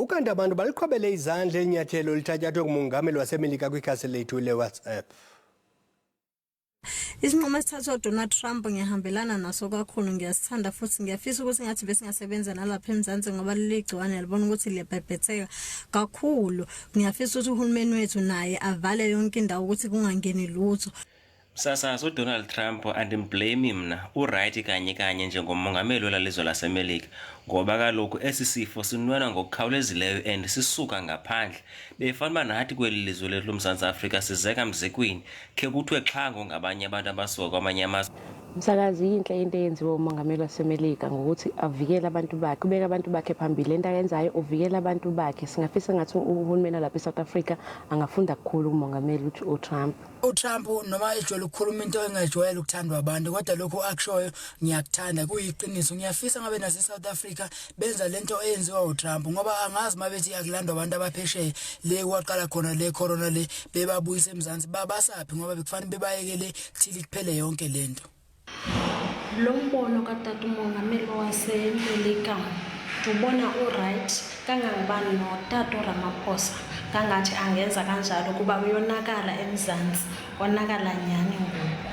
Ukanti abantu baliqhwabele izandla eli nyathelo lithatyathwe ngumongameli waseMelika kwikhasi lethu leWhatsApp. Isinqumo esithathwa uDonald Trump ngiyahambelana naso kakhulu, ngiyasithanda futhi ngiyafisa ukuthi ngathi besingasebenza nalapha eMzansi ngoba leli gciwane libona ukuthi liyabhebhetheka kakhulu. Ngiyafisa ukuthi uhulumeni wethu naye avale yonke indawo ukuthi kungangeni lutho. Msasazi, uDonald Trump andimbleyimi mna, urayithi kanye kanye njengomongameli wela lizwe laseMelika ngoba kaloku esi sifo sinwenwa ngokukhawulezileyo and sisuka ngaphandle. Bekufanele uba nathi kweli lizwe lethu loMzantsi Afrika sizeka mzekweni khe kuthiwe xhango ngabanye abantu abasuka kwamanye amazwe. Msakazi, yinhle into eyenziwe umongameli waseMelika ngokuthi avikele abantu bakhe, ubeka abantu bakhe phambili. Lento ayenzayo uvikela abantu bakhe. Singafisa ngathi uhulumeni walapha eSouth Africa angafunda kakhulu kumongameli uTrump. UTrump noma ejwayele ukukhuluma into engajwayele ukuthandwa abantu, kodwa lokhu akushoyo ngiyakuthanda, kuyiqiniso. Ngiyafisa ngabe nase-South Africa benza lento eyenziwa uTrump, ngoba angazi uma bethi akulandwa abantu abaphesheya le kwaqala khona le corona le, bebabuyisa eMzansi babasaphi, ngoba bekufanele bebayekele kuthile kuphele yonke lento. Lo mbono katata umongameli waseMelika ndiwubona urayithi, kangangoba notata uRamaphosa ngangathi angenza kanjalo kuba kuyonakala eMzantsi, konakala nyhani ngoku.